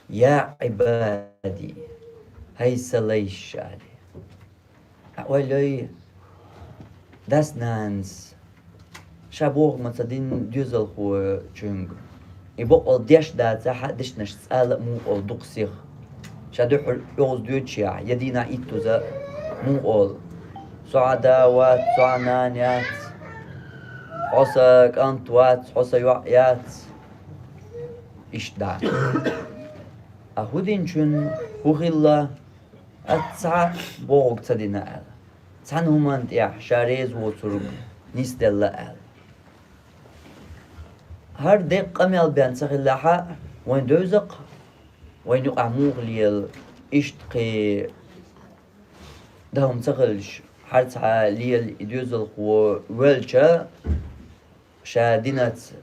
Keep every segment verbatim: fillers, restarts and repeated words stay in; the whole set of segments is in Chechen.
Я Ӏибади, хӀай са лайш, аьле. Хьа ойла йой, дас-нанас ша бохург ма ца дина доьзалхочуьнга. И боккъал деш дацахь а, дешнаш цкъа а мукъа оал дукха сиха. Ша дуьххьара оьгӀаз доьдучехь, я дийнахь иттаза мукъа оал: со хьа да вац, со хьа нана яц, хьо сан кӀант вац, хьо сан йоӀ яц. Иштта дӀа. А хӀу динчун хӀу хилла, ас цхьа бохург ца дина аьлла. Цхьана хӀуманна тӀехь ша реза воцург нисделла аьлла. ХӀара декъа къамел бен ца хилахь а, вайн девза-кх, вайна юкъахь муха лела, иштта кхин даха хӀума ца хилча, хӀара цхьа лела и доьзалхо велча, ша динаца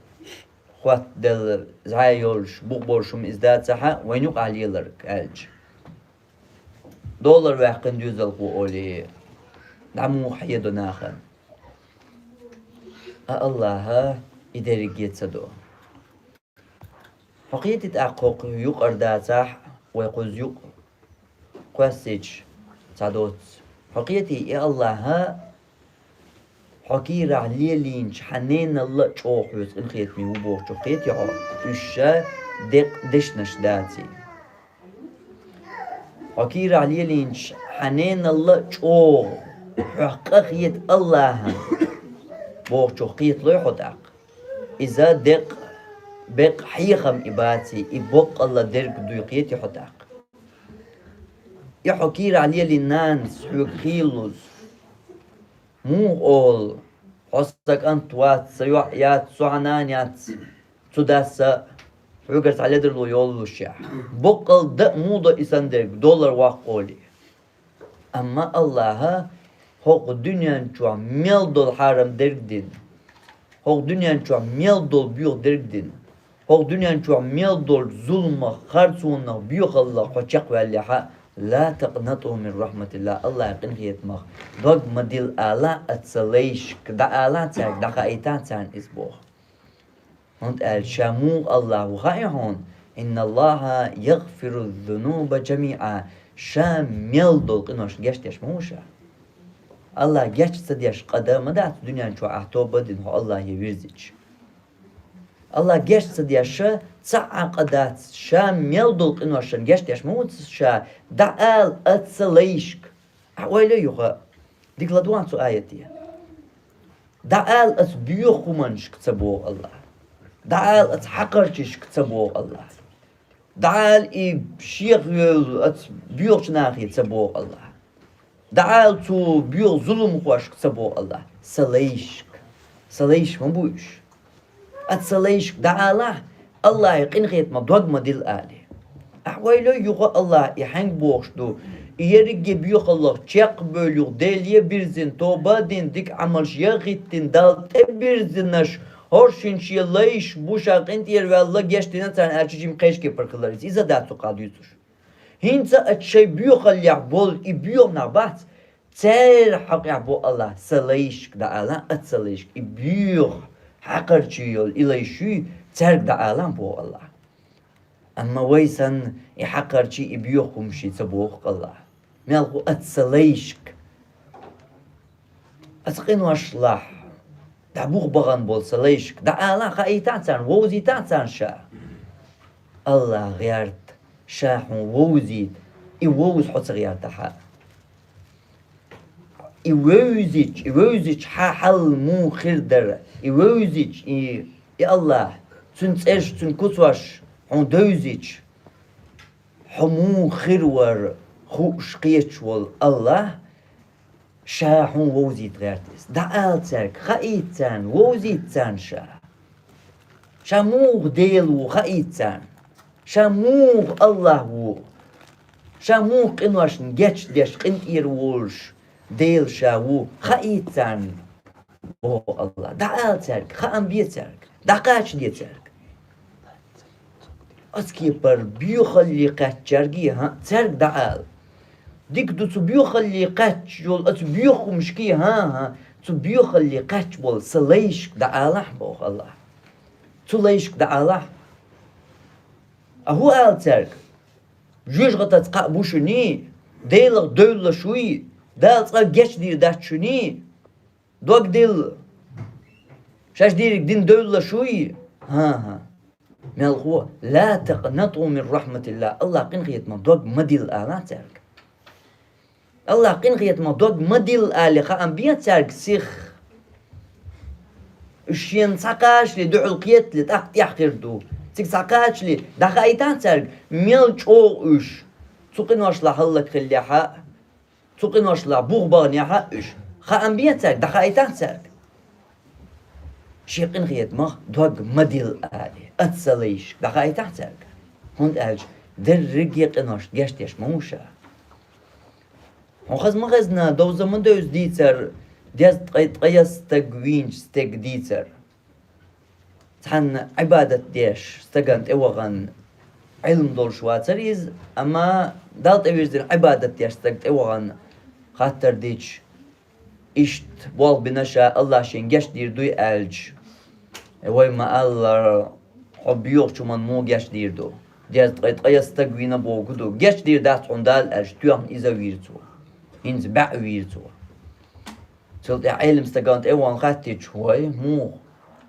хоттаделла зӀе йолуш, бух болуш хӀума иза дацахь а, вайна юкъахь леларг аьлча. Долара ваьккхина доьзалхо олий, дӀа муха хьедо нахана. А Аллахьа и дерриге ца до. Хьо кхетий тӀаккха, хӀокху юкъара дацахь а, вай кхуза юкъа кхоьссича ца доццу. Хьо кхетий, и Аллахьа хьо кийрахь лелийначу хьан неналла а чӀогӀа хьоьца къинхетаме ву бохучух кхетий хьо, уьш ша декъа дешнаш даций. Хьо кийрахь лелийначу хьан неналла а чӀогӀа хьох къа хета Аллахьан бохучух кхеталой хьо тӀаккха? Иза декъа, бекъа хьехам и баций, и боккъалла дерг дуй кхетий хьо тӀаккха? И хьо кийрахь лелийна нанас хьоьга хийллалц муха олу: хьо сан кӀант вац, сан йоӀ яц, со хьан нана яц, цу дас а хьоьгара цхьа ледарло йоллушехь? Боккъал дан а муха до и санна дерг, долара воккху олий? Амма Аллахьа хӀокху дуьнен чохь мел долу хьарам дерг дина, хӀокху дуьнен чохь мел долу боьха дерг дина, хӀокху дуьнен чохь мел долчу зуламах, харцонах, боьхаллах хьо чекхваьллехь а, ла такънату мин рахьматиллахь, Аллахьан къинхетамах дог ма дилла ала, аса сан лайшка дӀаала цаьрга, дӀахаийта царна иза боху. ХӀунда аьлча ша муха Аллахь ву хаьий хьуна? Инналлахьа ягъфиру ззунуба жамиӀа. Ша мел долу къиношна гечдеш ма ву ша. Аллахь геч ца деш къа дан ма дац дуьнен чохь ахь тоба а дина хьо Аллахье вирзича. Аллахь геч ца деш цхьа а къа дац, ша мел долу къиношна гечдеш ма ву ша, дӀаала аса сан лайшка. Ахь ойла йой юха, дика ладогӀа цу аятехь. ДӀаала аса боьха хӀуманашка ца боху Аллахь. ДӀаала аса хьакхарчашка ца боху Аллахь. ДӀаала и шех йолу аса боьхачу нахе ца боху Аллахь. ДӀаала цу боьха зуламхошка ца боху Аллахь. Сан лайшка. Сан лайш ма бу уьш. Аса сан лайшка дӀаалахь, Аллахье къинхетамах дог ма дилла алий. Ахь ойла йой юха Аллахь и хьаьнга бохуш ду, и ерриге боьхаллах чекхбевлла юха Деле бирзина, тоба а дина, дика Ӏамалш ян хӀиттина, Далла тӀебирзинарш, хӀорш шен лайш бу, ша къинтӀера ваьлла гечдина царна аьлча, жима кхечу кепара хилар иза. Иза дац цу кхаъ дуьйцуш. ХӀинца а шайн боьхаллехь болу и боьха нах бац, церан хьокъехь боху Аллахь, сан лайшка дӀаала, аса сан лайшка, и боьха, хьакхарчий йолу и лайш юй, цаьрга дӀаала боху Аллахь. Амма вай санна и хьакхарчий, и боьха хӀуманаш ца боху Аллахь. Мелхо аса сан лайшка. Аса къиношлахь дӀа бух бахана болу сан лайшка дӀаала, хаийта царна, вовзийта царна ша. Аллахь гӀерта ша хьуна вовзийта, и вовза хьо ца гӀертахь а. И вевзича, и вевзича хьан хьал муха хир дара? И вевзича, и, и Аллахь, цуьнан цӀераш, цуьнан куцош хьуна девзича, хьо муха хир вара хууш кхеташ волу Аллахь, ша хьуна вовзийта гӀерта иза. ДӀаала цаьрга, хаийта царна, вовзийта царна ша. Ша муха Дела ву, хаийта царна. Ша муха Аллахь ву. Ша муха къиношна гечдеш, къинтӀера волуш Дела ша ву, хаийта царна, боху Аллахь. ДӀаала цаьрга, хаам бе цаьрга, дӀакхачаде цаьрга. Аса кепара боьхалле кхаьчнарге, хӀаъ, цаьрга дӀаала. Дика ду, цу боьхалле кхаьчна йолу аса боьха хӀуманашка, хӀан-хӀа, цу боьхалле кхаьчна болу сан лайшка дӀаалахь, боху Аллахь. Цу лайшка дӀаалахь. А хӀун ала цаьрга? жоьжахатаца кхаъ бу шуьний, Делах девлла шуй, Дала цкъа гечдийр дац шуьний, дог дилла, шаьш дийриг дина девлла шуй. ХӀан-хӀа. Мелхо: «لا تقنطوا من رحمة الله», Аллах къинхетамах дог ма дилла алахь цаьрга. Аллах къинхетамах дог ма дилла али хаам бе цаьрга сих. Уьш шена цхьа кхачале дуьхьал кхетале, тӀаккха тӀехь хир ду. Цига цхьа кхачале дӀахаийтахь цаьрга, мел чӀогӀа уьш цу къиношла хӀаллакьхиллехьа, цу къиношла бух баханехьа уьш. Хаам бе цаьрга, дӀахаийтахь цаьрга. Шен къинхетамах дог ма дилла али, аццалайш, дӀахаийтахь цаьрга. ХӀунда аьлча дерриге къиношта гечдеш ма ву ша. Хьо хаза ма хезна, довза ма девза дийцар, дезткъе ткъаесна стаг вийнача стеган дийцар. Цхьанна Ӏибадат деш стагана тӀе вахана, Ӏилма долуш вацара иза, амма Далла тӀевирзина Ӏибадат деш стагана тӀе вахана хаттар дича, иштта болх бина ша, Аллах шен гечдийр дуй аьлча, вай ма-аллара, хьо боьхачу хӀуманна муха гечдийр ду? Дезткъе ткъаесна стаг вийна бохург ду. Гечдийр дац хьуна Дала аьлча, тоьхна иза а вийра цо. ХӀинца бӀе а вийра цо. Цул тӀаьхьа Ӏелам стагана тӀе а вахана хаттича: «Вай, муха?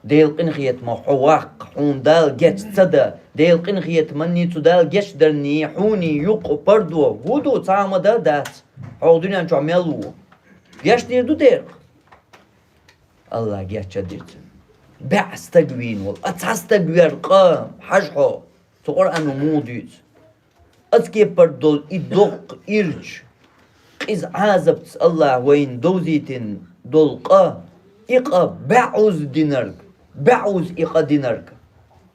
Делан къинхетамах хьо ваккха, хьуна Дала геч ца дан, Делан къинхетаманний цу Дала гечдарний хьуний юккъе пардо хӀун ду, цхьа а ма дан а дац, хьо дуьнен чохь мел ву? Гечдийр ду дера?» Аллах гечдира цуьнан. БӀе стаг вийна волу, а цхьа стаг вер къа, хьажа хьо, цу Къуръано муха дуьйцу. Оцу кепара долу и доккха ирча, къиза Ӏазапца Аллах вайна довзийтина долу къа, и къа бӀе Ӏуза динарг, бӀе Ӏуза и къа динарг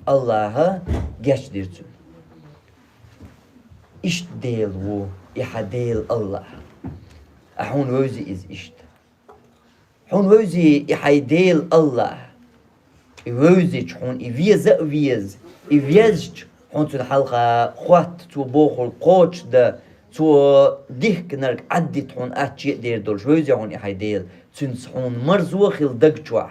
Аллаха гечдира цуьнан. Иштта Дела ву и хьан Дела Аллах. Ахьа хьуна вевзи иза иштта. Хьуна вевзи и хьайн Дела Аллах. И вевзича хьуна и веза а веза, и везча хьуна цуьнан хьалха хотта, цо бохург кхочушдан, цо дихкинарг Ӏаддита хьуна атта чу а дер долуш вевзи хьуна и хьайн Дела, цуьнца хьуна марзо а хила даг чохь.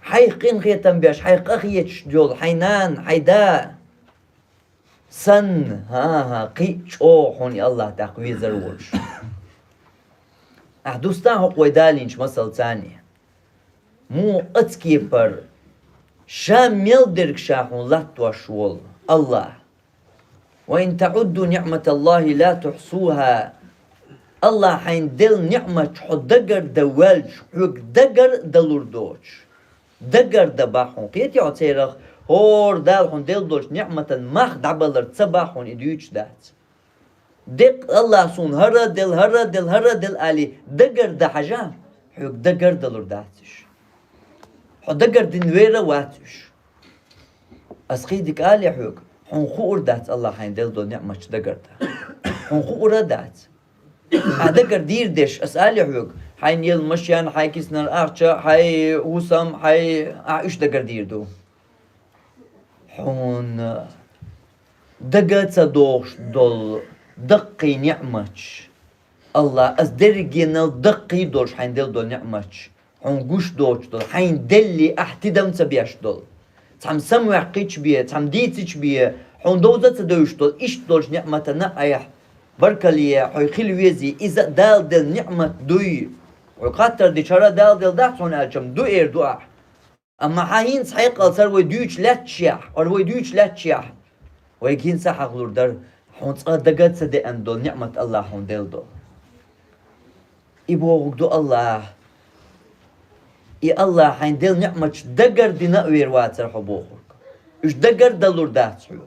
Хьайх къинхетам беш, хьайх къахеташ йолу хьайн нана, хьайн да санна, хӀан-хӀа, кхин а чӀогӀа хьуна и Аллах тӀаккха везар волуш. Ахьа дустахь хӀокху вай далийначу масалца царний. Муха оцу кепара ша мел дерг ша хьуна латтош волу Аллах. «وإن تعدوا نعمة الله لا تحصوها». Аллах хьайна делла ниъматаш хьо дагардан воьлча, хьоьга дагар а далур доцуш. Дагардан боху хьуна. Кхетий хьо церах, хӀора Дала хьуна делла долчу ниъматан мах дӀабалар ца боху хьуна, и дуьйцуш дац. Деккъа Аллах суна хӀара а делла, хӀара а делла, хӀара а делла али, дагардан хьажа, хьоьга дагар а далур дац уьш. Хьо дагардина вер а вац уьш. Ас кхин дика алий хьоьга, хьуна хуур дац Аллах хьайна делла долу ниъматаш дагардан. Хьуна хуур а дац. Ахьа дагардийр деш, ас алий хьоьга, хьайна елла машен, хьайн киснара ахча, хьайн хӀусам, хьайн, ахьа уьш дагардийр ду. Хьуна дага а ца догӀуш долу даккхий ниъматаш. Аллах, ас дерригенал даккхий долуш хьайна делла долу ниъматаш. Хьуна гуш доцуш долу, хьайна деллий ахь тидам ца беш долу. Цхьамма самаваьккхича бен, цхьамма дийцича бен, хьуна довза а ца девзаш долу, иштта долчу ниъматана айхьа баркалла е, хьо хила везий, иза а Дала делла ниъмат дуй. Хьоьга хаттар дича, хӀара Дала делла дац хьуна аьлча-м, ду эр ду ахь. Амма хьан хӀинца хьекъалца хӀара вай дуьйцуш лаьтташехь, хӀара вай дуьйцуш лаьтташехь, вайга хӀинца а хьахалур дара, хьуна цкъа дага а ца деана долу ниъмат Аллах хьуна делла долу. И бохург ду Аллах. И Аллах хьайна делла ниъматаш дагардина а вер вацара хьо бохург. Уьш дагар а далур дац хьоьга.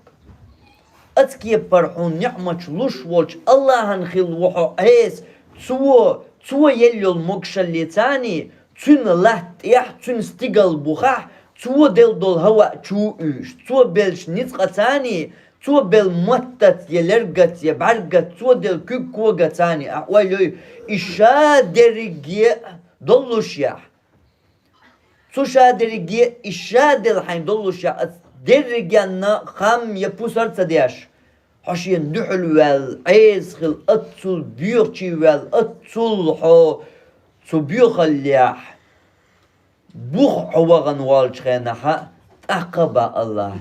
Оцу кепара хьуна ниъматаш луш волчу Аллахьан хилла ву хьо Ӏеса, цо, цо елла йолу могушаллица а, цуьнан латта тӀехь, цуьнан стигал бухахь, цо делла долу хӀаваъ чу а уьйш, цо беллачу ницкъаца а, цо белла маттаца я лергаца я бӀаьргаца, цо делла куьг когаца а, ахь ойла йой, и ша дерриге а доллушехь. Цу ша дерриге а и ша делла хьайна доллушехь, ас дерригенна хам я пусар а ца деш, хьо шена дуьхьал ваьлла, Ӏеса хилла, аццул боьхачий ваьлла, аццул хьо цу боьхаллехь, бух хьо вахана волчу хенахь а, тӀаккха а бан Аллах,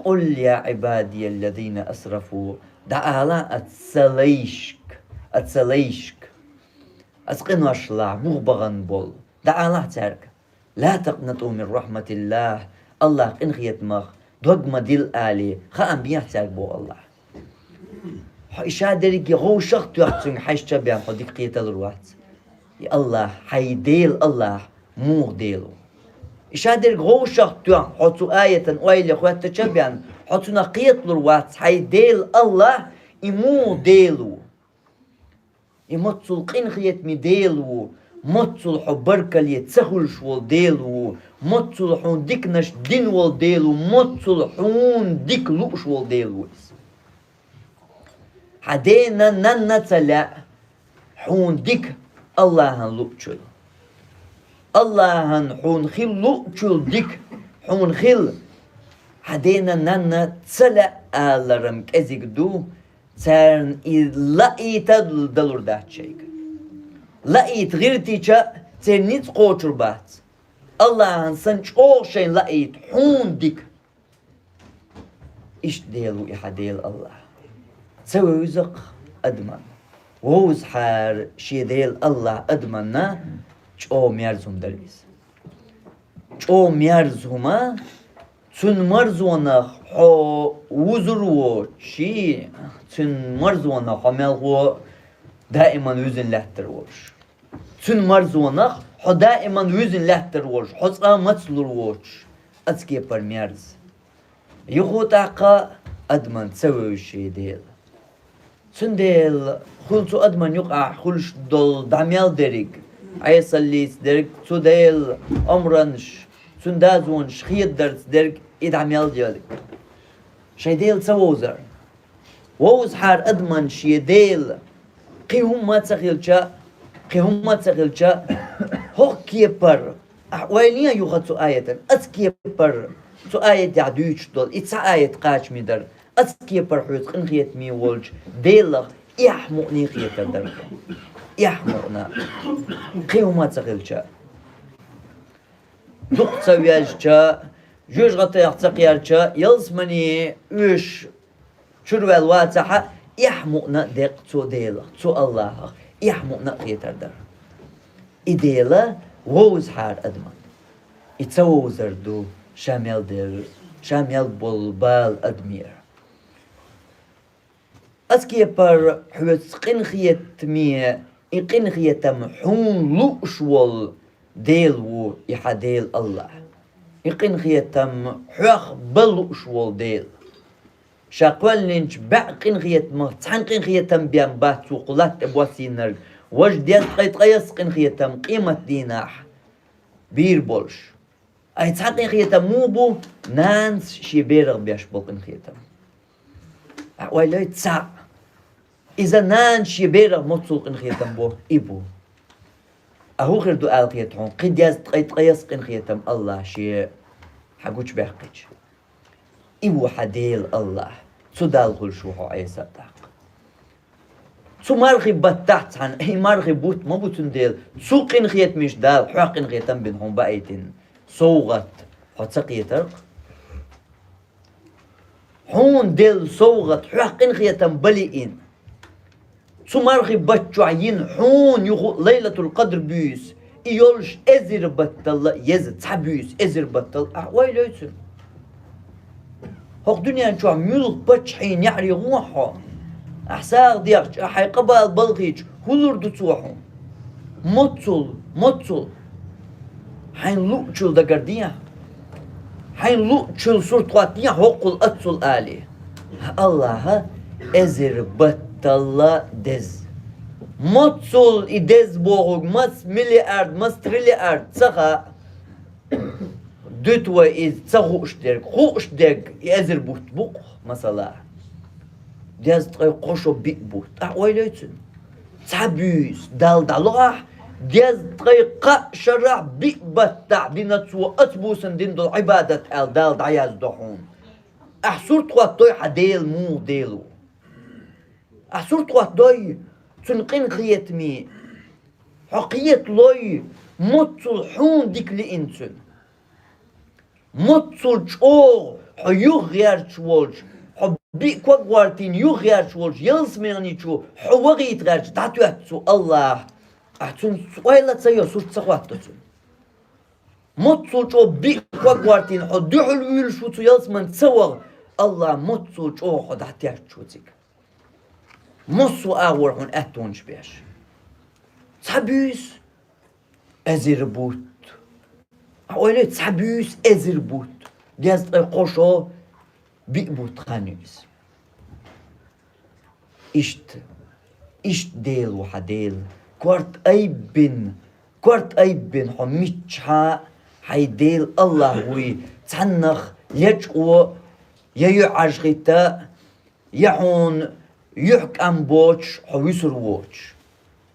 قل يا عبادي الذين أسرفوا, дӀаала Сан лайшка, Сан лайшка, Сан къиношлагӀа бух баханболча, дӀаала цаьрга: لا تقنطوا من رحمة الله, АллахӀа къинхетамах дог ма дилла, аьле, хаам бехьа цаьрга, боху АллахӀа. Хьо и шадерриге вовшах а тоьхна цуьнга хьаьжча а бен, хьо дика кхеталур вац. И АллахӀ, хьайн Дела АллахӀ муха Дела ву? И шадерг вовшах а тоьхна, хьо цу аятан ойла хоьттача а бен, хьо цунах кхеталур вац, хьайн Дела АллахӀ, и муха Дела ву? И моццул къинхетаме Дела ву, моццул хьо баркалле ца хуьлуш волу Дела ву, моццул хьуна диканаш дина волу Дела ву, моццул хьуна дика лууш волу Дела ву иза. Хьан дена, нанна ца лаьа хьуна дика АллахӀан луучул. АллахӀан хьуна хила луучул дика хьуна хила. Хьан дена, нанна ца лаьа аларам кӀезиг ду, царна и лаийта далур дац шайга. Лаийта гӀиртича, церан ницкъ кхочур бац. АллахӀан санна чӀогӀа шайна лаийта хьуна дика. Иштта Дела ву и хьан Дела АллахӀ. Ца вевза-кх адаман. Вовзахьара шен Дела АллахӀ адаманна, чӀогӀа мерза хӀума дара иза. ЧӀогӀа мерза хӀума, цуьнан марзонах хьо вузур воцуш, цуьнан марзонах хьо мелхо даиман вуьзина лаьттар волуш. Цуьнан марзонах хьо даиман вуьзина лаьттар волуш, хьо цкъа а мацлур воцуш, оцу кепара мерза. Юха тӀаккха адаман ца вевза шен Дела. Цундела хуьлу цу адаман юкъахь хуьлуш долу дӀа мел дерриг, Ӏесаллица дерг, цу Делан омранаш, цуьнан дозанаш хедадарца дерг, и дӀа мел дерг. Шайн Дела ца вовзар. Вовзахьара адаман шен Дела, кхин хӀумма а ца хилча, кхин хӀумма а ца хилча, хӀокху кепара, ахь ойла е юха цу аятан, оцу кепара, цу аятехь дуьйцуш долу, и цхьа аят кхачаме дара, оцу кепара хьоьца къинхетаме волчу Делах эхь мукъане а хетар дара. Эхь мукъана. Кхин хӀумма а ца хилча. Дукха ца везча, жоьжахатех ца кхерча, ялсамане оьшуш чуьра ваьлла вацахь а, эхь мукъана а декъ цу Делах, цу АллахӀах, эхь мукъана а хетар дара. И Дела вовзахьара адаман. И ца вовзар ду, ша мел дер, ша мел болу бала адамера. Оцу кепара хьоьца къинхетаме, и къинхетам хьуна лууш волу Дела ву и хьан Дела АллахӀ. И къинхетам хьох бан лууш волу Дела. Ша кхоьллинчу бӀе къинхетамах цхьана къинхетам бен бац цо кху латта тӀе боссийнарг, важа дезткъе ткъайоьсна къинхетам къематдийнахь бийр болуш. Ай, цхьа къинхетам муха бу, нанас шен берах беш болу къинхетам? Ахь ойла е, цхьаъ. Иза нанас шен берах моццул къинхетам бо, и бу. А хӀун хир ду аьлла хета хьуна, кхин дезткъе ткъайоьсна къинхетам АллахӀа шен хьан гучубаьккхича? И ву хьан Дела АллахӀ. Цу Далла хуьлуш ву хьо Ӏеса тӀаккха. Цу мархи баттахь цхьаьна, и мархи бутт ма бу цундела, цу къинхетамаш Дала хьох къинхетам бина хьуна баийтина совгӀат хьо ца кхетарх? Хьуна делла совгӀат хьох къинхетам бан лиъна. Цу мархи бутт чохь йина хьуна юха Лайлатул-Къадр буьйса, и йолуш эзар баттал а еза цхьа буьйса, эзар баттал, ахь ойла йой цуьнан? ХӀокху дуьнен чохь муьлха паччахьийн неӀаре гӀо хьо? Ахь сагӀа дехча, ахь хьайн къа-бала балхийча, хӀун лур ду цо хьуна? Моццул, моццул. Хьайн луучул дагардехьа. Хьайн луучул сурт хӀоттадехьа хӀоккхул, оццул алий. АллахӀа эзар баттал а деза. Моццул и деза бохург, маса миллиард, маса триллиард ца хаьа. Дуьту вай иза ца хууш дерг, хууш дерг и эзар бутт бу-кх, масала. Дезткъе кхо шо биъ бутт. Ахь ойла йой цуьнан? Цхьа буьйса Далла дӀалохь, дезткъе кхаа шарахь биъ баттахь дина цо, оцу буьйсанна дина долу Ӏибадат аьлла Далла дӀаяздо хьуна. Ахь сурт хӀоттадой хьан Дела муха Дела ву? Ахь сурт хӀоттадой цуьнан къинхетаме? Хьо кхеталой, моццул хьуна дика лиъна цуьнан? Моццул чӀогӀа хьо юхагӀерташ волча, хьо биъ ког гӀортийна юхагӀерташ волча ялсмален чу хьо вахийта гӀерташ дӀатоьтту цу АллахӀа. Ахь цунца ойла ца йо, сурт ца хӀотто цунна. Моццул чӀогӀа биъ ког гӀортийна хьо дуьхьал вуьйлуш ву цу ялсмале ца ваха, АллахӀа моццул чӀогӀа хьо дӀатетташ ву цига. Массо а агӀор хьуна аьттонаш беш. Цхьа буьйса эзар бутт. Ахь ойла йой, цхьа буьйса эзар бутт. Дезткъеи кхо шо биъ бутт хан ю иза. Иштта, иштта Дела ву хьан Дела. Корта айббина, корта айббина хьо миччахьа хьай Дела АллахӀ вуй, цхьаннах лечкъо, я юьхьӀаьржа хӀитта, я хьуна юьхькӀам боцуш хьо вуьсур воцуш.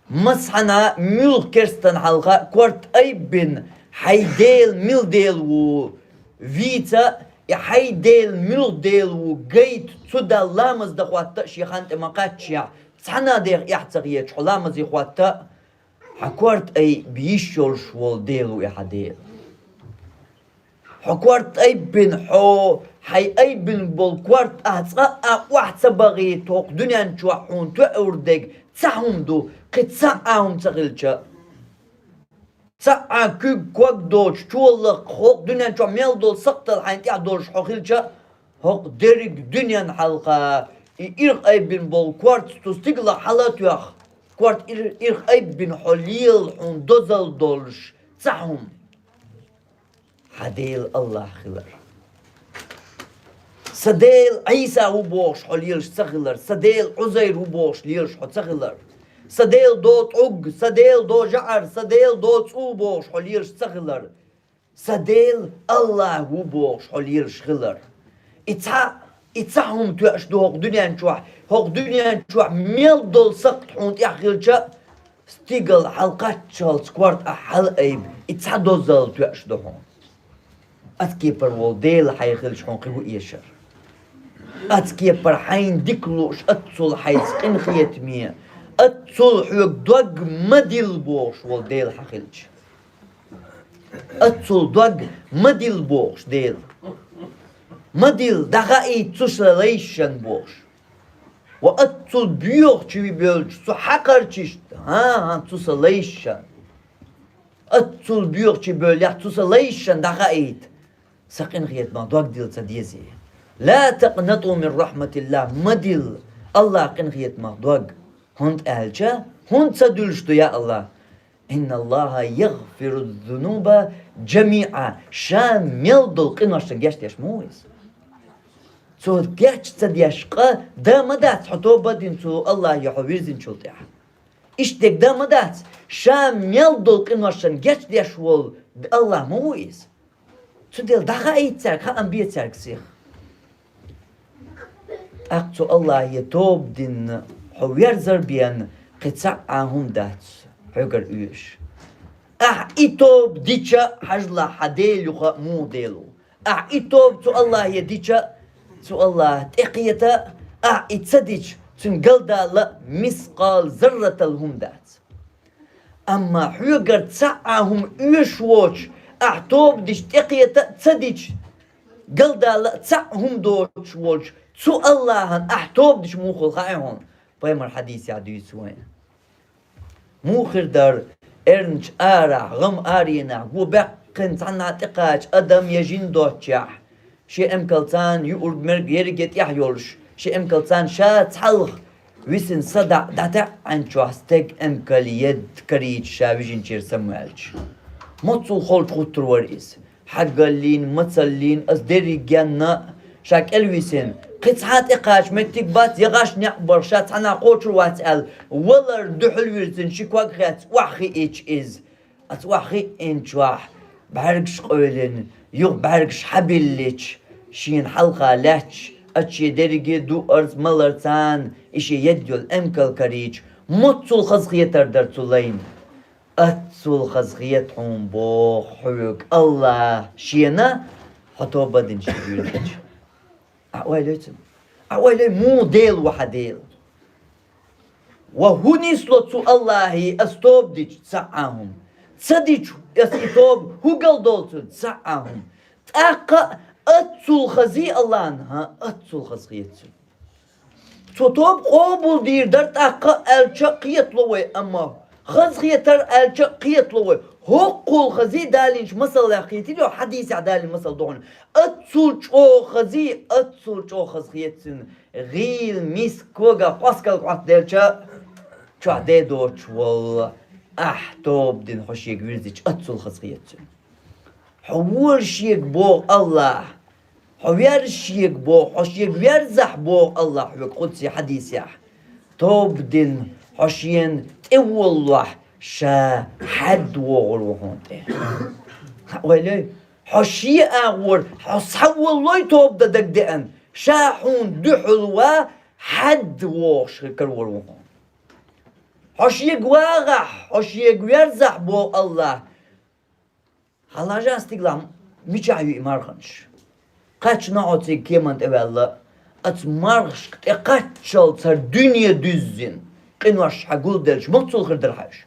Масхьана муьлха керстан хьалха корта айббина хьай Дела мила Дела ву вийца, и хьай Дела муьлха Дела ву гайта цу Далла ламаз дан хӀотта а шен хан тӀе ма кхаччехь, цхьана а дех эхь ца хеташ хьо ламазе хӀотта а, хьан корта айб йиш йолуш волу Дела ву и хьан Дела. Хьо корта айббина, хьо хьай айббина болу корта ахь цкъа а охьа ца бахийта, хӀокху дуьнен чохь хьуна тоьур дерг цхьа хӀума ду, кхин цхьа а хӀума ца хилча а. Цхьа а куьг, ког доцуш, чоллакх, хӀокху дуьнен чохь мел долу сакхтал хьайна тӀехь долуш хьо хилча а, хӀокху дерриг дуьнен хьалха и ирх айббина болу корта цу стигалах хьала а тоьхна, корта ир-, ирх айббина хьо лела хьуна дозалла долуш цхьа хӀума. Хьан Дела АллахӀ хилар. Сан Дела Ӏийса ву бохуш хьо лелаш ца хилар, сан Дела Ӏузайр ву бохуш лелаш хьо ца хилар. Сан Дела до тӀуг, сан Дела до жаӀар, сан Дела до цӀу бохуш хьо лелаш ца хилар. Сан Дела АллахӀ ву бохуш хьо лелаш хилар. И цхьа, и цхьа хӀума тоьаш ду хӀокху дуьнен чохь, хӀокху дуьнен чохь мел долу сакхт хьуна тӀехь хилча а, стигала хьалакхаччалц корта ахь хьала айба, и цхьа дозалла тоьаш ду хьуна. Оцу кепара волу Дела хьайн хилча хьуна кхин хӀун эшар? Оцу кепара хьайна дика лууш, оццул хьайца къинхетаме, оццул хьоьга дог ма дилла бохуш волу Дела хьан хилча. Оццул дог ма дилла бохуш Дела. Ма дилла, дӀахаийта цу сан лайшан бохуш. Ва оццул боьхачу вуй бевлча цу хьакхарчишта, хӀан-хӀа, цу сан лайшан. Оццул боьхачу бевллехь цу сан лайшан дӀахаийта. Сан къинхетамах дог дилла ца дезий? «Ла такънату мин рахьматиллахӀ», ма дилла АллахӀ къинхетамах дог. ХӀунда аьлча, хӀунда ца дуьллуш ду, я АллахӀ? «Инна Аллаха ягъфиру зунуба жамиӀа». Ша мел долу къиношна гечдеш ма ву иза. Цо геч ца деш къа дан ма дац хьо тоба дина цу АллахӀе хьо вирзинчул тӀаьхьа. Иштта дерг дан ма дац, ша мел долу къиношна гечдеш волу АллахӀ ма ву иза. Цундела дӀахаийта цаьрга, хаам бе цаьрга сиха. ТӀаккха цу АллахӀе тоба дина хьо верзар бен кхин цхьа а хӀума дац хьоьгара оьшуш. Ахь и тоба дича, хьажалахь, хьан Дела юха а муха Дела ву. Ахь и тоба цу АллахӀе дича, цу АллахӀа тӀекхета, ахь и ца дича, цуьнан галдала а мискъал зарратал хӀума дац. Амма хьоьгара цхьа а хӀума оьшуш воцуш, ахь тоба дича тӀекхета а ца дича, галдала а цхьа а хӀума доцуш волчу цу АллахӀан ахь тоба дича муха хуьлу хаьий хьуна? Пайхамар хьадисехь дуьйцу вайна. Муха хир дара, эрначу арахь, гӀам аренахь, го баьккхина цхьаннахьа тӀекхача адам я жин доцчехь, шен эмкалца юург-мерг ерриге тӀехь йолуш, шен эмкалца ша цхьалха висина садаӀа дӀатаьӀӀинчохь стеган эмкал едда карийча ша вижинчуьра самаваьлча. Моццул холчу гӀуттур вара иза. Хьаггаллийна, мацаллийна, аса дерригенна а ша кӀелвисина. Кхин цхьа а тӀекхача меттиг бац, я гӀаш неӀ барх, ша цхьаннахьа кхочур вац аьлла, валар дуьхьал вирзина ши ког хецна охьахиъча иза. Аса охьахиъинчохь бӀаьргаш къевлина, юха бӀаьргаш хьабиллича, шена хьалха лаьтташ, аса шен дерриге а дуарца, маларца и шен едда йолу эмкал карийча, моццул хазахетар дара цу лайна. Аццул хазахета хьуна боху хьоьга АллахӀа шена, хьо тоба дина шен вуьйлхича. Ахь ойла йой цунна? Ахь ойла йой, муха Дела ву хьан Дела? Ва хӀун нисло цу АллахӀе аса тоба дича? Цхьа а хӀума. Ца дича аса и тоба, хӀун галдолу цуьнан? Цхьа а хӀума. ТӀаккха Аццул хазий Аллахьан, хӀа, аццул хаза хетац цуьнан. Цо тоба къобалдийр дара тӀаккха аьлча а кхетало вай, амма хаза хетар аьлча а кхетало вай. ХӀоккхул хазий далийначу масаллех кхетийла, хьадисехь далийна масал ду хьуна. Аццул чӀогӀа хазий, аццул чӀогӀа хаза хетац цуьнан. ГӀийла миска когах кхоскал кхоттаделча, чохь ден доцуш волу, ахь тоба дина хьо шега вирзича, аццул хаза хетац цуьнан. Хьо вора шега боху Аллахь, хьо верза шега боху, хьо шега верзахь боху Аллахь хьоьга кхуззий хьадисехь. Тоба дина хьо шена тӀе волалохь, ша хьаьдда вогӀур ву хьуна тӀе. Хьа, вай лей, хьо шен агӀор, хьо схьаволалой тоба дан дагадеана, ша хьуна дуьхьал ван хьаьдда вогӀуш карор ву хьуна. Хьо шега вагӀахь, хьо шега верзахь боху Аллахь. Хьалажа стигалахь мичахь ю и марханаш? Кхаьчна хьо цига кеман тӀе ваьлла, оцу мархашка тӀе кхаччалц хӀара дуьне дуьззина, къинош хьан гулделча, маццул хир дара хьаьжа?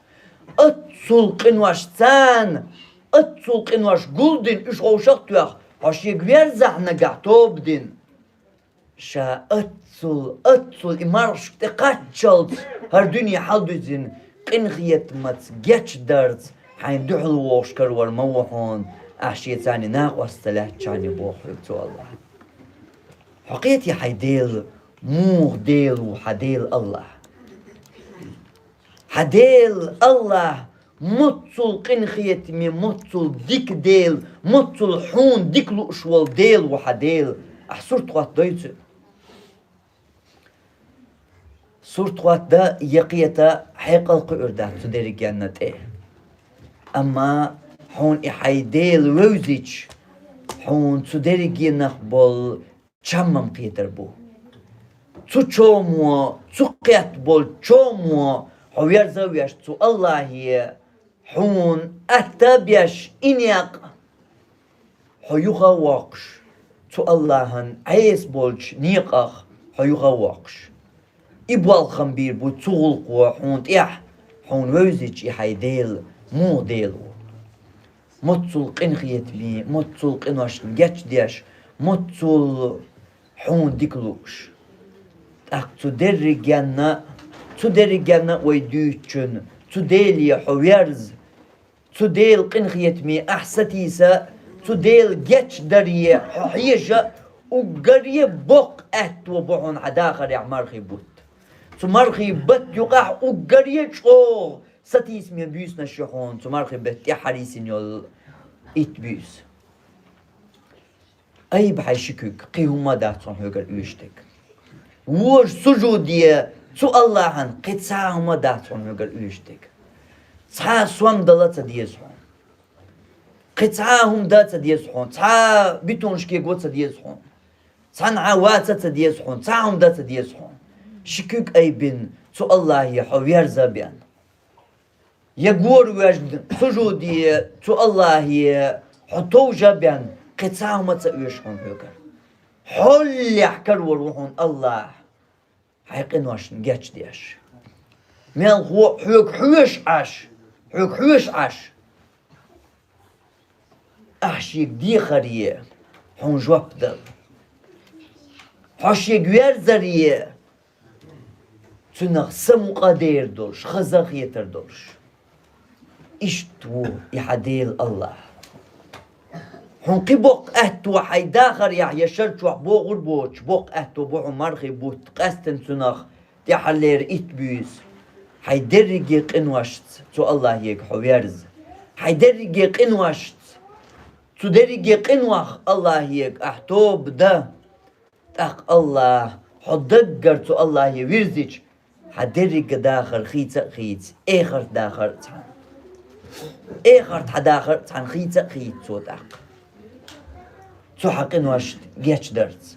Аццул къинош царна, аццул къинош гулдина, уьш ховшах а тоьхна, хьо шега верзахь нагахь тоба дина. Ша аццул, аццул и мархашка тӀе кхаччалц хӀара дуьне хьалдуьззина, къинхетамца, гечдарца хьайна дуьхьал вогӀуш карор ма ву хьуна, ахь шен царна накъост ца лаьцначарна боху хьоьга цу Аллахь. Хьо кхетий хьайн Дела, муха Дела ву хьан Дела Аллахь? Хьан Дела Аллахь маццул къинхетаме, маццул дика Дела, маццул хьуна дика лууш волу Дела ву хьан Дела. Ахь сурт хӀоттадой цуьнан? Сурт хӀоттадан я кхетан хьекъал кхуьур дац цу дерригенна тӀе. Амма хьуна и хьайн Дела вевзича, хьуна цу дерригенах болу чам-м кхетар бу. Цу чомо, цу кхетта болчу чомо хьо верза а веш, цу Аллахье хьуна атта а беш и некъ, хьо юха а воккхуш, цу Аллахьан Ӏеса болчу некъах хьо юха а воккхуш. И болх-м бийр бу цу гӀуллакхо хьуна тӀехь, хьуна вевзича и хьайн Дела, муха Дела ву? Маццул къинхетаме, маццул къиношна гечдеш, маццул хьуна дика лууш. ТӀаккха цу дерригенна, цу дерригенна а вай дуьйцучунна, цу Деле хьо верза, цу Делан къинхетаме ахь сатийса, цу Делан гечдаре хьо хьежа, уггаре боккха аьтто бу хьуна хьан дахарехь мархий бутт. Цу мархий баттан юкъахь уггаре чӀогӀа сатийсаме буьйсанаш ю хьуна цу мархий беттан тӀехь хьарийсина йолу итт буьйса. Айба хьайн ши куьг, кхин хӀумма а дац хьуна хьоьгара оьшуш дерг. Вожа сужуде цу Аллахьан, кхин цхьа а хӀумма а дац хьуна хьоьгара оьшуш дерг. Цхьа а сом дала ца деза хьуна. Кхин цхьа а хӀума дан ца деза хьуна, цхьа а битонаш кего ца деза хьуна. Цхьанхьа ваца ца деза хьуна, цхьа а хӀума дан ца деза хьуна. Ши куьг айбина цу Аллахье хьо верза а бен. Я гора воьжна сужуде цу Аллахье хьо товжа а бен, кхин цхьа а хӀума ца оьшу хьуна хьоьгара. Хьолехь карор ву хьуна Аллахь, хьайн къиношна гечдеш. Мелхо а хьоьга хьоьжуш Ӏаш, хьоьга хьоьжуш Ӏаш, ахь шега дехаре хьуна жоп дала. Хьо шега верзаре цуьнах самукъадер долуш, хаза хетар долуш. Иштта ву и хьан Дела Аллахь. Хьуна кхин боккха аьтто хьайн дахарехь я шар чохь богӀур боцуш, боккха аьтто бу хьуна мархий бутт, къаьсттина цуьнах тӀаьххьарлера итт буьйса. Хьайн дерриге къиношца цу Аллахьега хьо верза. Хьайн дерриге къиношца, цу дерриге къинойх Аллахьега ахь тоба дан. ТӀаккха Аллахь, хьо даггара цу Аллахье вирзича, хьан дерриге дахар хийца а хийца, эхарт дахар а цхьаьна. Эхарт хьан дахар а цхьаьна хийца а хийца цо тӀаккха. Цу хьан къиношна гечдарца.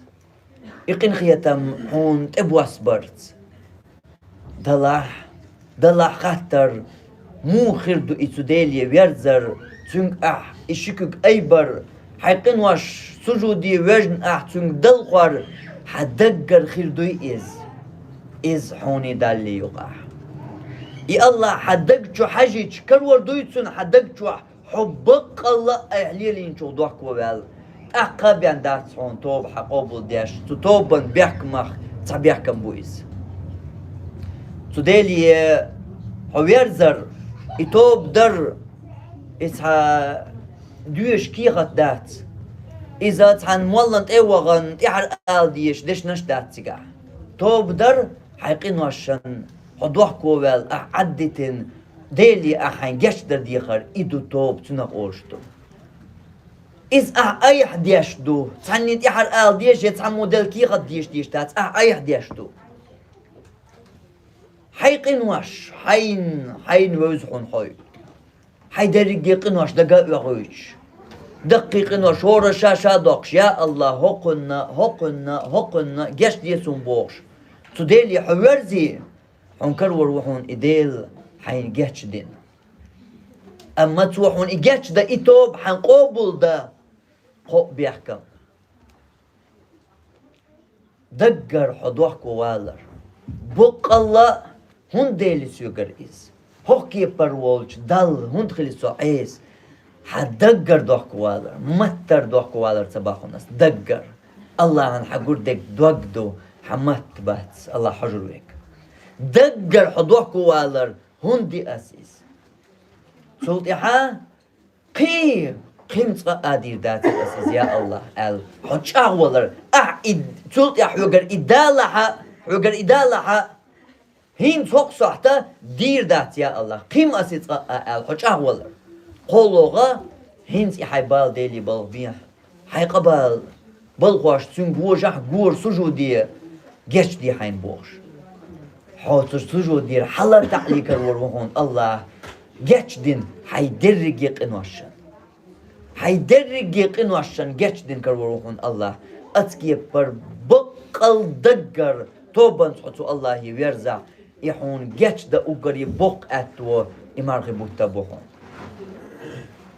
И къинхетам хьуна тӀебоссабарца. Далахь, далахь хаттар, муха хир ду и цу Деле верзар, цуьнга ахь и ши куьг айбар, хьайн къинош сужуде вежна ахь цуьнга далхор, хьан даггара хир дуй иза? Иза хьуний Даллий юкъахь. И Аллахь хьан даг чу хьажийча, карор дуй цуьнан хьан даг чохь, хьо баккъалла а айхьа лелийначух дохко ваьлла, Ахьа кхаъ бен дац хьуна тоба хьа къобалдеш, цу тобан бехкамах цхьа бехкам бу иза. Цу Деле хьо верзар, и тоба дар, и цхьа доьшуш кехат дац. Иза цхьан моллан тӀе а вахана, тӀехьара ала дезаш дешнаш дац цигахь. Тоба дар, хьайн къиношна хьо дохко ваьлла, ахьа Ӏаддитина, Деле ахьа хьайна гечдар дехар, и ду тоба, цунах олуш ду. Иза ахьа айхьа деш ду, цхьанне тӀехьара ала дезаш, я цхьаммо делла кехат дезаш деш дац, ахьа айхьа деш ду. Хьайн къинош, хьайна, хьайна вевза хьуна хьо. Хьайн дерриге къинош дага а оьхуьйтуш. Даккхий къинош хӀора ша-ша доккхуш, я АллахӀ, хӀокхунна, хӀокхунна, хӀокхунна гечде суна бохуш. Цу Деле хьо верзе, хьуна карор ву хьуна и Дела хьайна гечдина. Амма цо хьуна и гечдан, и тоба хьан къобалдан кхоъ бехкам. Даггара хьо дохко валар. Боккъалла, хӀунда дели соьгара иза? ХӀокху кепара волчу Далла хӀунда хили со Ӏеса? Хьан даггара дохко валар, маттара дохко валар ца боху ас, даггара. АллахӀан хьан гур дерг дог ду, хьан матта бац, АллахӀ хьожур век. Даггара хьо дохко валар, хӀунда ди ас иза? Цул тӀаьхьа кхин, кхин цкъа а дийр дацара ас иза, я АллахӀ, аьлла, хьо чӀагӀвалар. Ахь и, цул тӀаьхьа хьоьгара и далахьа, хьоьгара и далахьа, хӀинца хӀокху сохьта дийр дац, я АллахӀ, кхин ас и цкъа а, аьлла, хьо чӀагӀвалар. КхоалгӀа, хӀинца и хьайн бала Деле балха бехьа. Хьайн къа бала, балхош цуьнга вожахь, гора сужуде, гечде хьайна бохуш. Хьо цу сужудера хьала таӀликар вар ву хьуна АллахӀ, гечдина хьайн дерриге къиношна. Хьайн дерриге къиношна гечдина карор ву хьуна АллахӀ. Ацкеппар баккъал даггар тобанца хьо цу АллахӀе верзахь, и хьуна гечдан уггаре боккха аьтто и мархи бутта бу хьуна.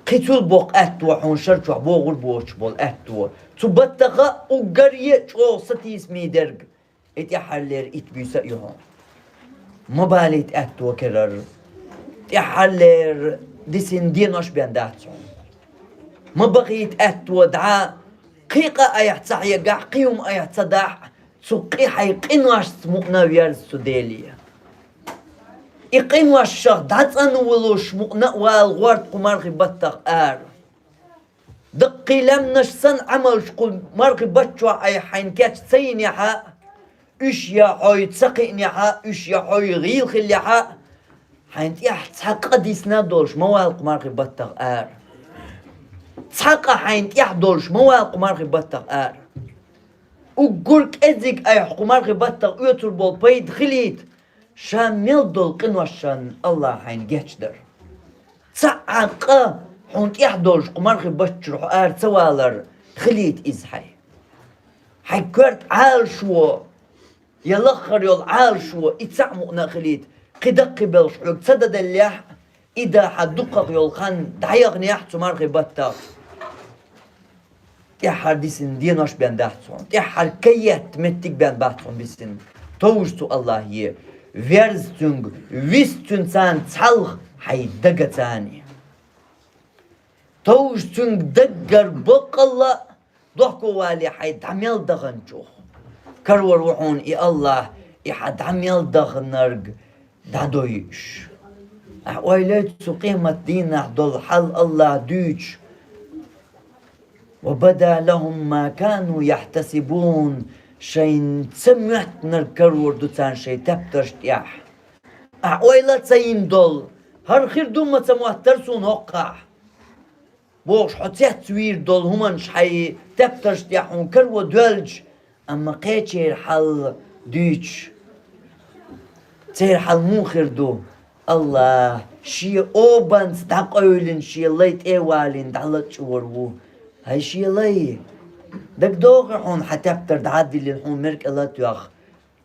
Кхин цул боккха аьтто хьуна шар чохь богӀур боцуш болу аьтто. Цу баттаха уггаре чӀогӀа сатийсаме дерг. И тӀаьххьарлера итт буьйса а ю хьуна. Ма балийта аьтто керара. ТӀаьххьарлера дисина денош бен дац хьуна. Ма бахийта аьтто дӀа, кхин къа айхьа ца хьегахь, кхин хӀума айхьа ца дахь, цу кхин хьайн къиношца мукъана верза цу Деле. И къиношах дӀацӀанна волуш мукъана а вала гӀорта кху мархи баттах ара. Даккхий лаьмнаш санна Ӏамалш кху мархи баттахь айхьа хьайна кечъян ца йинехь а, уьш я хьой ца кхиънехь а, уьш я хьой гӀийла хиллехь а, хьайна тӀехь цхьа къа дисна а долуш ма вала кху мархи баттах ара. Цхьа къа хьайна тӀехь долуш ма вала кху мархи баттах ара. Уггар кӀезиг айхьа кху мархи баттах оьцур болу пайда хилийта, ша мел долу къиношна АллахӀ хьайна гечдар. Цхьа а къа хьуна тӀехь долуш кху мархи баттахь хьо ара ца валар хилийта иза хьайн. Хьайн коьрта Ӏалашо, я лаххара йолу Ӏалашо, и цхьаъ мукъана а хилийта, кхин даккхий белхаш хьоьга ца даделлехь а, и да хьан дукхах йолу хан дӀаяханехь а цу мархи баттах. ТӀаьххьара дисина денош бен дац хьуна, тӀаьххьара каетта меттиг бен бац хьуна бисина. Товжа цу АллахӀе, верза цуьнга, виса цуьнан царна цхьалха хьайн дага царна. Товжа цуьнга даггара баккъалла а, дохко вале хьайн дӀа мел даханчух. Карор ву хьуна и АллахӀ, и хьан дӀа мел даханарг дӀадойуш. Ахьа ойла йой цу къемат дийнахь долу хьал АллахӀа дуьйцуш. وبدا لهم ما كانوا يحتسبون. Шайна ца моьттинарг карор ду царна шайн тептарш тӀехь. Ахьа ойла а ца йина долу, хӀара хир ду ма ца моттара суна хӀокхахь. Бохуш, хьо цецвийр долу хӀуманаш хьайн тептарш тӀехь хьуна каро доьлча, амма кхечеран хьал дуьйцуш, церан хьал муха хир ду? АллахӀ шен обанца дӀакъевлина, шен лай тӀе а валийна, дӀалачкъор ву. ХӀай шен лай, дагадогӀий хьуна хьан тептар дӀа а диллина, хьуна мера кӀел а тоьхна?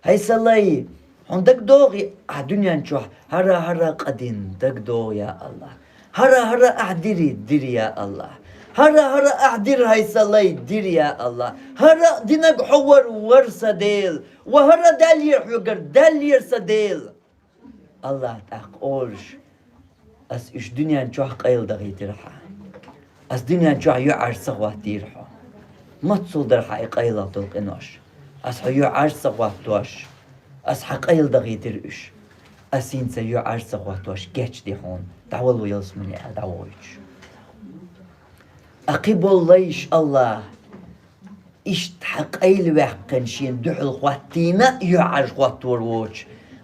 ХӀай сан лай, хьуна дагадогӀий ахь дуьнен чохь хӀара-хӀара къа дина? ДагадогӀу, я АллахӀ. ХӀара-хӀара ахь дира, дира, я АллахӀ. ХӀара-хӀара ахь дира, хӀай сан лай, дира, я АллахӀ. ХӀара а динарг хьо вара, вара, сан Дела. Ва хӀара даьллера хьоьгара, даьллера, сан Дела. АллахӀа тӀаккха олуш: ас уьш дуьнен чохь къайладахийтира хьан. Ас дуьнен чохь юьхьӀаьржа ца хӀоттийра хьо. Моццул дар хьа и къайлагӀа дола къинош. Аз хьо юьхьӀаьржа ца хӀоттош, аз хьа къайла дахийтира уьш. Аз хӀинца юьхьӀаьржа ца хӀоттош гечде хьона, дӀавала ялсмане аьнна дӀавойтуш. А кхыбола лайш АллахӀ, иштта хьа къайла ваьккхина шена дуьхьал хӀоттийна, юьхьӀаьржа хӀоттор воцуш,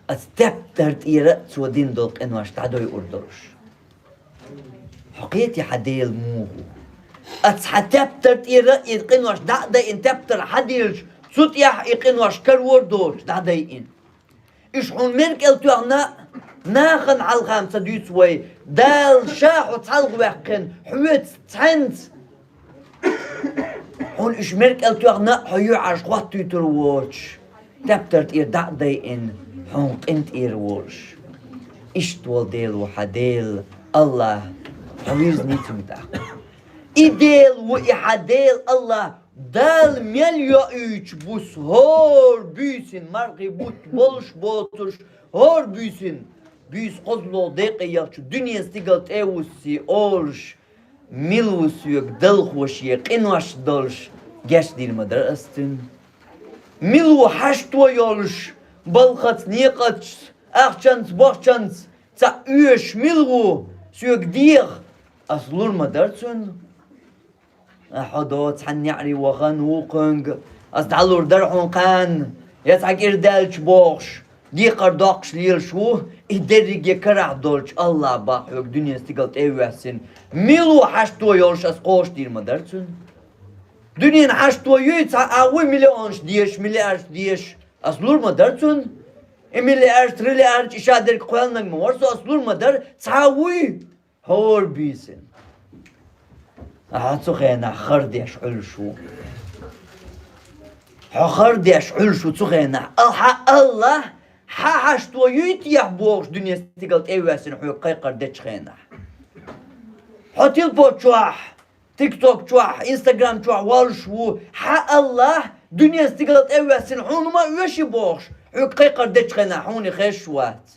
аз тептар тӀера а цо дина дола къинош дӀадойур долуш. Хьо кхетий хьан Дела муха ву? Аз хьан тептар тӀера и къинош дӀа а дайина, тептар хьадийлча, цу тӀехь и къинош карор доцуш дӀадайина. Уьш хьуна мера кӀел тоьхна а, нахана хьалха ма ца дуьйцу вай, Дала Ша хьо цхьалха ваьккхина, хьоьца цхьаьнца. Хьуна уьш мера кӀел тоьхна а, хьо юьхьӀаьржа хӀоттуьйтур воцуш, тептар тӀера дӀа а дайина, хьуна къинтӀера волуш. Иштта волу Дела ву хьан Дела, АллахӀ, хьо вирзиний цуьнга тӀаккха. И Дела ву и хьан Дела, АллахӀ, Дала мел йоуьйтуш буса хӀора буьйсанна, мархий бутт болуш боцуш, хӀора буьйсанна, буьйса кхозлагӀа декъе яхча, дуьненан стигала тӀе а вуссий олуш, мила ву соьга далхо шен къинош долуш, гечдийр ма дара ас цуьнан. Мила ву хьашто йолуш, балхаца, некъаца, ахчанца, бохчанца цхьаъ оьшуш мила ву соьга деха, ас лур ма дара цунна. А хьо доцу цхьана неӀаре вахана вукхуьнга, ас дӀалур дара хьуна кханна, я цхьа кӀира даьлча бохуш, декхар доккхуш лелаш ву, и дерриге карахь долчу АллахӀа боху хьоьга дуьненан стигала тӀе а воьссина. Мила ву хьашто йолуш ас кхочушдийр ма дара цунна. Дуьненан хьашто юй цхьа а вуй миллионаш дезаш, миллиардаш дезаш, ас лур ма дара цунна. И миллиардаш, триллиардаш, и ша дерг кхоьллинарг ма вара со, ас лур ма дара, цхьа а вуй. ХӀора буьйсанна. Ахьа цу хенахь хар деш Ӏуьллуш ву. Хьо хар деш Ӏуьллуш ву цу хенахь. Ахьа АллахӀ, хьан хьашто юй техьа бохуш дуьненан стигала тӀе а воьссина хьоьга кхайкхар дечу хенахь. Хьо телефон чохь, тикток чохь, инстаграм чохь воллуш ву, хьан АллахӀ, дуьненан стигала тӀе а воьссина хьуна хӀума а оьший бохуш, хьоьга кхайкхар дечу хенахь хьуна и хезаш вац.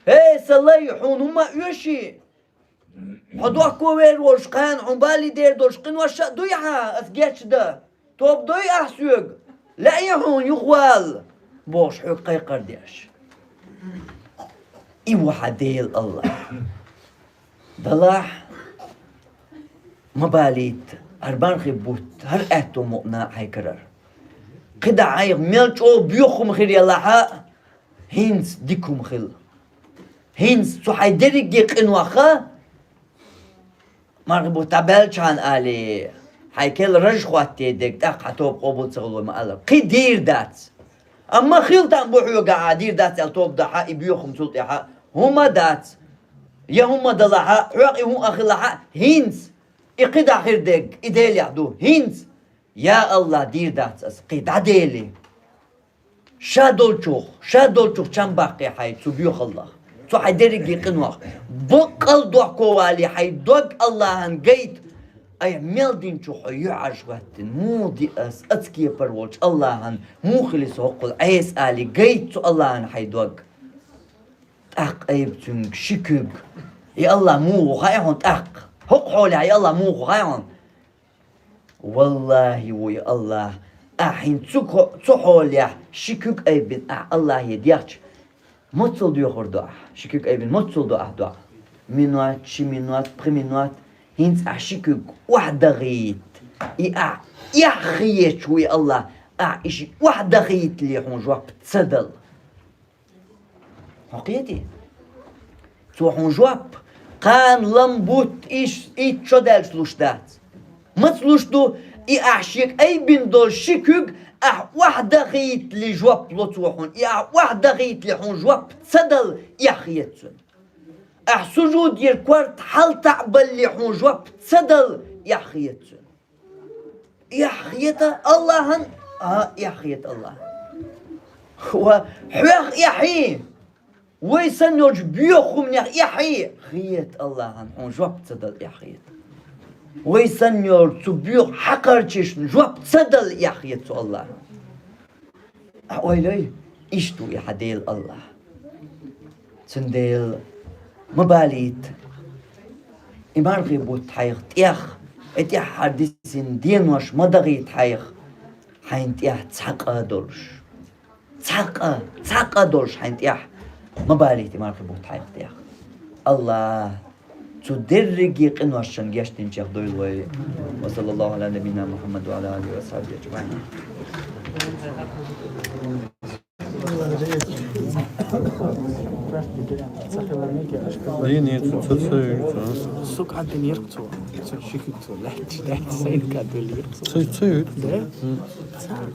ХӀей, сан лай, хьуна хӀума а оьший? Хьо дохко вер волуш кхана, хьуна балий дер долуш къинош а дуй хьан, ас гечдан? Тоба дой ахь соьга? Лаьий хьуна юхавала, бохуш хьоьга кхайкхар деш. И ву хьан Дела АллахӀ. Далахь, ма балийта, хӀара мархий бутт, хӀара аьтту мукъана хьайкарара. КхидӀа хьайх мел чӀогӀа боьха хӀума хир ялахь а, хӀинца дика хӀума хила. ХӀинца цу хьайн дерриге къинойх а, мархий бутт дӀабаьллачхьана алий, хьайн кел раж хӀоттаде дерг, тӀаккха хьан тоба къобал ца хилой ма аллара. Кхин дийр дац. Амма хила там бу хьоьгахь а, дийр дац аьлла тоба дахь а, и боьха хӀума цул тӀаьхьа хӀума дац. Я хӀума далахь а, хьоьгахь и хӀума а хилахь а, хӀинца и кхидӀа хир дерг, и Делехь ду, хӀинца. Я АллахӀ, дийр дац ас, кхин дӀадели. Ша долчух, ша долчух чам баккхий хьайн цу боьхаллах, цу хьайн дерриге къинойх. Баккъал дохко валий хьайн дог АллахӀана гайта. Айхьа мел динчух хьо юьхьӀаьржа хӀоьттина, муха ди ас, ас кепара волчу АллахӀана муха хили со хӀоккхул Ӏеса алий, гайта цу АллахӀана хьайн дог. ТӀаккха айба цуьнга ши куьг. И АллахӀ муха ву хаьа хьуна тӀаккха? ХӀокху хьолехь и АллахӀ муха ву хаьа хьуна? ВаллахӀи, ву и АллахӀ, ахь хӀинца цу ко-, цу хьолехь ши куьг айбина ахь АллахӀе дехча, маццал доьхур ду ахь? Ши куьг айбина маццал ду ахь доӀа? Минот, ши минот, пхи минот, хӀинца ахь ши куьг охьадахийта. И ахь эхь хеташ ву и АллахӀ, ахь и ши охьадахийтале хьуна жоп ца дала. Хьо кхетий? Цо хьуна жоп, кхана лам бутт иш, итт шо даьлча луш дац. Маца луш ду, и ахь шега айбина долу ши куьг ахь охьадахийтале жоп ло цо хьуна, и ахь охьадахийтале хьуна жоп ца дала, эхь хета цунна. Ахь сужудера корта хьалатаӀабалале хьуна жоп ца дала, эхь хета цунна. Эхь хета АллахӀана? А, эхь хета АллахӀана. Ва хьоьх эхьий? Вай санна йолчу боьха хӀуманех эхьий? Хета АллахӀана, хьуна жоп ца дала эхь хета. Вай санна йолчу цу боьха хьакхарчашна жоп ца дала эхь хета цу АллахӀана. Ахь ойла йой, иштта ву и хьан Дела АллахӀ. Цундела ма балийта. И мархий бутт хьайх тӀех Э, тӀехьа хьардисина денош ма дагӀийта хьайх, хьайна тӀехь цхьа къа долуш. Цхьа къа, цхьа къа долуш хьайна тӀехь ма балийта и мархи бутт хьайх тӀехь. АллахӀа цу дерриге къиношна гечдинчех дойла вай. Ва саллаллаху Ӏала набийина Мухьаммад ва Ӏала алихи ва сахьабихи ажмаӀин. Дин, дин, цо, цо, цо, цо. Сука, дин, ерк цо. Цо, шикик цо, лаьтташ, лаьтташ, сайнка, дин, ерк цо. Цо, цо, цо. Да? М.